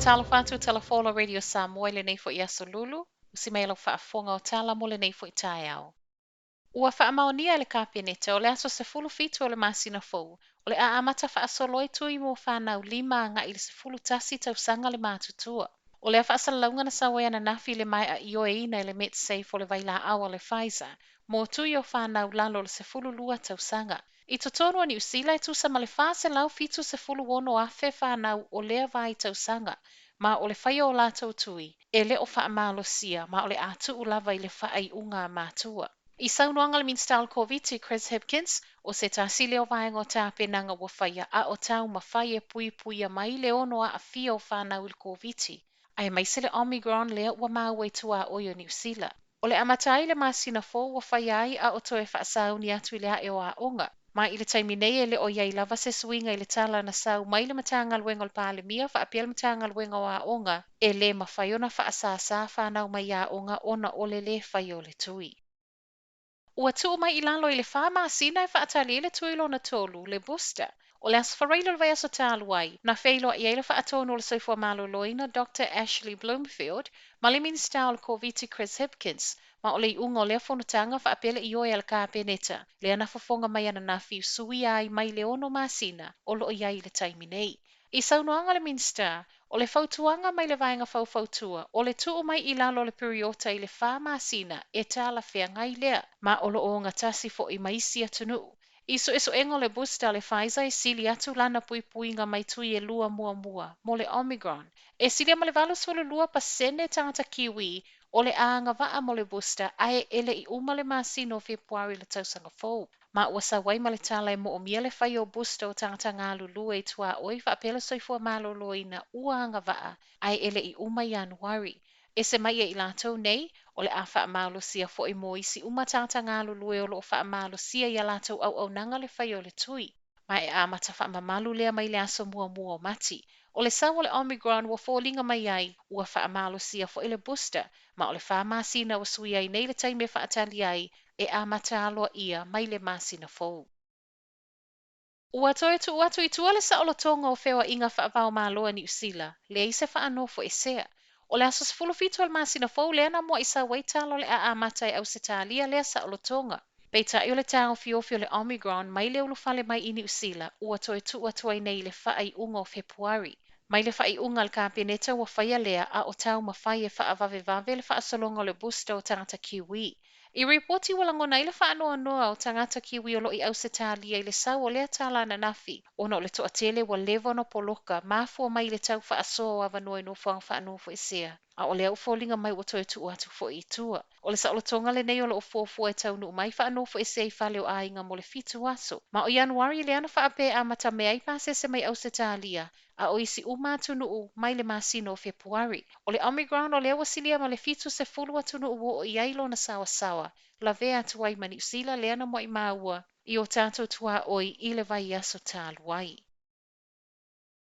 Talofa atu Talafola Radio Samoa i lenei foi aso Lulu, usi mai lau faafofoga o tala mo lenei foi taeao. Ua faamaonia e le Kapeneta o le aso 17 o le masina fou, o le a amata faasolo ai tui mo fanau 5 agai i le 11 tausaga le matutua. O lea faasalalauga na sau ai ananafi i le maea ioeina e le Medsafe o le vailaau a le Pfizer mo tui o fanau lalo o le 12 tausaga. I totonu o Niu Sila e tusa ma le 476,000 fanau o lea vai tausaga, ma o le faia o latou tui, e le o faamalosia ma o le a tuu lava i le faaiuga a matua. I saunoaga a le Minisita o le Koviti Chris Hipkins, o se tasi lea o vaega o tapenaga ua faia a o taumafai e puipuia mai le ono aafia o fanau i le Koviti, aemaise le Omicron lea ua maua i tuaoi o Niu Sila. O le amata ai le masina fou ua faia ai a o toe faasauni atu i le ae o aoga. Ma i le taimi nei e le o i ai lava se suiga i le tala na sau mai le Matagaluega o le Palemia faapea le Matagaluega o Aoga e le mafai ona faasāsā fanau mai aoga ona o le lē faia o le tui. Ua tuu mai i lalo i le 4 masina e faatali ai le tui lona tolu, le booster. O le aso Faraile o le vaiaso talu ai, na feiloai ai le faatonu o le Soifua Maloloina Doctor Ashley Bloomfield ma le Minisita o le Koviti Chris Hipkins, ma o le iuga o lea fonotaga faapea le ioe a le Kapeneta, lea na fofoga mai ananafi suia ai mai le 6 masina o lo o i ai i le taimi nei. I saunoaga a le Minisita, o le fautuaga mai le vaega faufautua, o le tuu mai i lalo o le piriota i le 4 masina e talafeagai lea, ma o lo o ogatasi foi ma isi atunuu. I suesuega o le booster a le Pfizer e sili atu lana puipuiga mai tui e lua muamua mo le Omicron. E silia ma le 82% tagata Kiwi o le a agavaa mo le booster ae e le i uma le masina o Fepuari le tausaga fou. Ma ua sau ai ma le tala e moomia le fai o booster o tagata galulue i tuaoi faapea le soifua maloloina ua agavaa ae e le i uma Ianuari. Ese mai e i latou nei, o le a faamalosia foi mo isi uma tagata galulue o lo o faamalosia i a latou auaunaga le fai o le tui. Ma e amata faamamalu lea mai le aso muamua o Mati. O le sau o le Omicron ua foliga mai ai, ua faamalosia foi le booster, ma o le 4 masina ua sui ai nei le taimi e faatali ai, e amata aloaia mai le masina fou. Ua toe tuu atu i tua le saolotoga o feoaiga faava-o-Malo a Niu Sila, leai se faanofoesea. O le aso 17 o le masina fou lea na muai sau ai tala o le a amata e Ausetalia lea saolotoga. Peitai o le taofiofi o le Omicron mai le ulufale mai i Niu Sila ua toe tuu atu ai nei i le faaiuga o Fepuari. Mai le faaiuga a le Kapeneta ua faia lea a o taumafai e faavavevave le faasologa o le booster o tagata Kiwi. I ripoti ua lagona ai le faanoanoa o tagata Kiwi o lo o i Ausetalia i le sau o lea tala ananafi, ona o le toatele ua leva ona poloka mafua mai i le tau faasoa o avanoa i nofoaga faanofoesea, a o lea ua foliga mai ua toe tuu atu foi i tua. O le saolotoga lenei o lo o fuafua e taunuu mai faanofoesea i fale o aiga mo le 7 aso. Ma o Ianuari lea na faapea e amatamea ai pasese mai Ausetalia, a o isi uma atunuu mai le masina o Fepuari. O le Omicron o lea ua silia ma le 70 atunuu ua oo i ai lona sawasawa, lavea atu ai ma Niu Sila lea na muai maua i o tatou tuaoi i le vaiaso talu ai.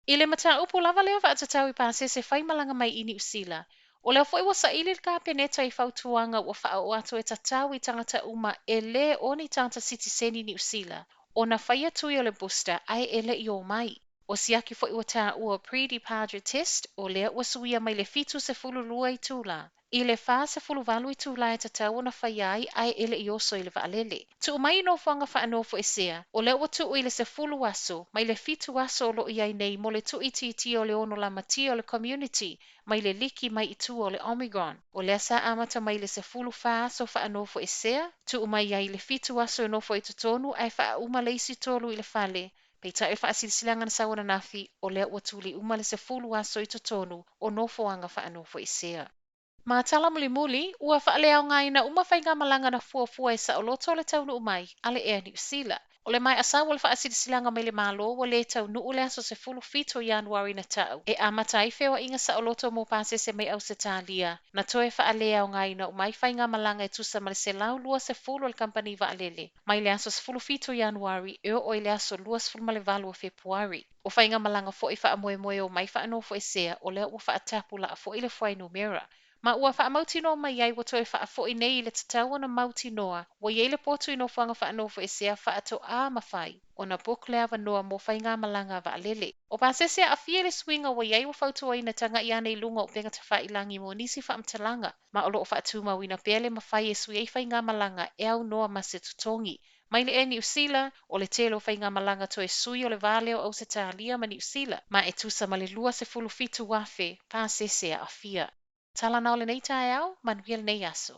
I le mataupu lava lea faatatau i pasese faimalaga mai i Niu Sila, o lea foi ua saili le Kapeneta i fautuaga ua faaoo atu e tatau i tagata uma e lē o ni tagata sitiseni Niu Sila ona faia tui o le booster ae e le i o mai. O siaki foi ua taua pre-departure test o lea ua suia mai le 72 itula i le 48 itula e tatau ona faia ai ae e le i oso i le vaalele. Tuu mai i nofoaga faanofoesea, o lea ua tuu i le 10 aso mai le 7 aso o lo o i ai nei mo le tuuitiitia o le ono lamatia o le community mai le liki mai i tua o le Omicron. O lea sa amata mai le 14 aso faanofoesea, tuu mai ai le 7 aso e nofo i totonu ae faauma le isi 3 i le fale. Peitai o le faasilasilaga na sau ananafi, o lea ua tuli uma le 10 aso i totonu o nofoaga faanofoesea. Ma tala mulimuli, ua faaleaogaina uma faigamalaga na fuafua e saoloto le taunuu mai a le Air Niu Sila. O le maea sau o le faasilasilaga mai le Malo ua lē taunuu le aso 17 Ianuari na ta'u e amata ai feoaiga saoloto mo pasese mai Ausetalia, na toe faaleaogaina uma ai faigamalaga e tusa ma le 120 o le kamupani vaalele mai le aso 17 Ianuari e oo i le aso 28 o Fepuari. O faigamalaga foi faamoemoe o mai faanofoesea o lea ua faatapulaa foi le fuainumera. Ma ua faamautinoa mai ai ua toe faafoi nei i le tatau ona mautinoa ua i ai le potu i nofoaga faanofoesea faatoā mafai ona book le avanoa mo faigamalaga a vaalele. O pasese aafia i le suiga ua i ai ua fautuaina tagai ane i luga o upega tafailagi mo nisi faamatalaga, ma o lo o faatumauina pea le mafai e sui ai faigamalaga e aunoa ma se totogi. Mai le Air Niu Sila, o le tele o faigamalaga toe sui o le va lea o Ausetalia ma Niu Sila, ma e tusa ma le 27,000 pasese aafia. Tala na o lenei taeao, manuia lenei aso.